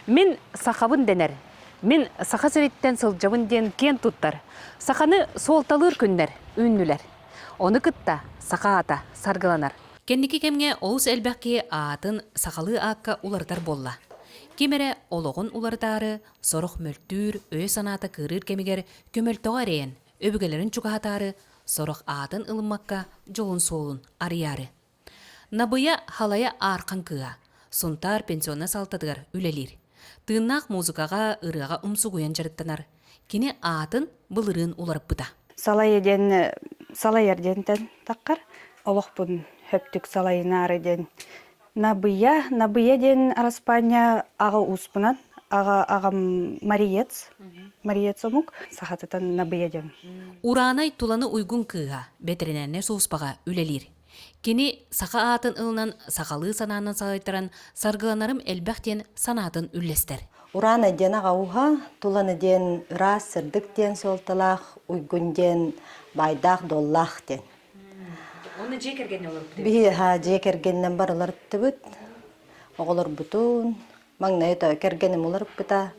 Мин сахабын дэнэр, мин Саха сириттэн сылдьабын диэн киэн туттар, саханы суолталыыр күннэр үүннүлэр. Ону кытта саха аата саргыланар. Кэнники кэмҥэ олус элбэх киһи аатын сахалыы аакка уларытар буолла. Ким эрэ олоҕун уларытаары, сорох мөлтүүр, өйө-санаата кыарыыр кэмигэр көмөлтөҕө эрэйэн, өбүгэлэрин чугаһатаары, сорох аатын ылыммакка дьолун суолун арыйаары. Набыйа Халайа Аархан кыыһа, Сунтаар пенсионнай салтатыгар үлэлиир. Тыыннаах музыкаҕа, ырыаҕа умсугуйан дьарыктанар. Кини аатын былырыын уларыппыта. Салайа диэн салайар диэнтэн таххар олохпун хөптүк салайынаары диэн Набыйа, Набыйа диэн араспаанньа аҕа ууспунан, аҕа аҕам Мариец, Мариец омук, сахатытан Набыйа диэн. Ураанай Туланы Уйгун кыыһа бэтэринээрнэй сулууспаҕа үлэлиир. Кини саха аатын ылынан сахалыы санаанан салайтаран саргыланарым элбэх диэн санаатын үллэстэр. Ураанай диэн аҕа ууһа, Туланы диэн ыраас, сырдык диэн суолталаах, Уйгун диэн баайдаах-дуоллаах диэн. Уонна дьиэ кэргэнинэн олорбут Биһи дьиэ кэргэнинэн барыларыттыбыт. Оҕолорбутун, маҥнай кэргэним уларыппыта.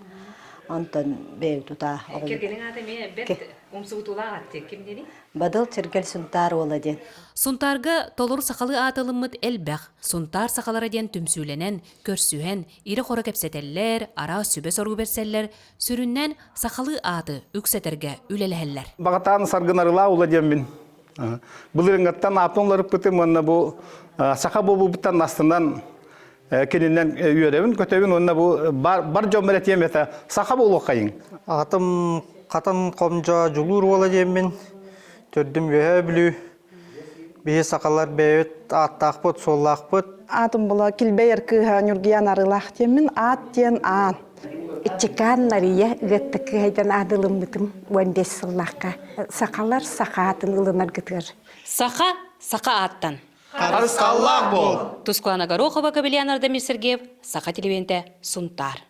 Онтон бэйэбит тутаа Кэргэниҥ аата эмиэ бэрт умсугутуулаах аат дии. Ким диэний? Бадыл Чиргэл Сунтаар уола диэн. Сунтаарга толору сахалыы аат ылыммыт элбэх. Сунтаар сахалара диэн түмсүүлэнэн, көрсүһэн, ирэ-хоро кэпсэтэллэр, араас сүбэ-соругу бэрсэллэр, сүрүннээн сахалыы ааты үксэтэргэ үлэлэһэллэр. Баҕатаан саргынарылаа ула диэммин. Былырыҥҥаттан аатын уларыппытым уонна бу саха буолбуппуттан астынан кининэн үөрэбин, көтөбүн уонна бу бар дьоммор этиэм этэ саха буолуоххайыҥ. Аатым Хатан Хомдьо Дьулуур уола диэммин. Төрдүм Үөһээ Бүлүү. Биһи сахалар бэйэбит ааттаахпыт, суоллаахпыт. Аатым була Килбэйэр кыыһа Ньургуйаан Арыылаах диэммин. Аат диэн аан. Иччикаан Мария Ыатта кыһайдан аадылыммытым 15 сыллаахха. Сахалар саха аатын ылынаргытыгар. Саха, саха ааттан. Харысхаллаах буол! Тускулана Горохова, Кабельян Ардамир Сергеев, Саха телевидениетэ, Сунтаар.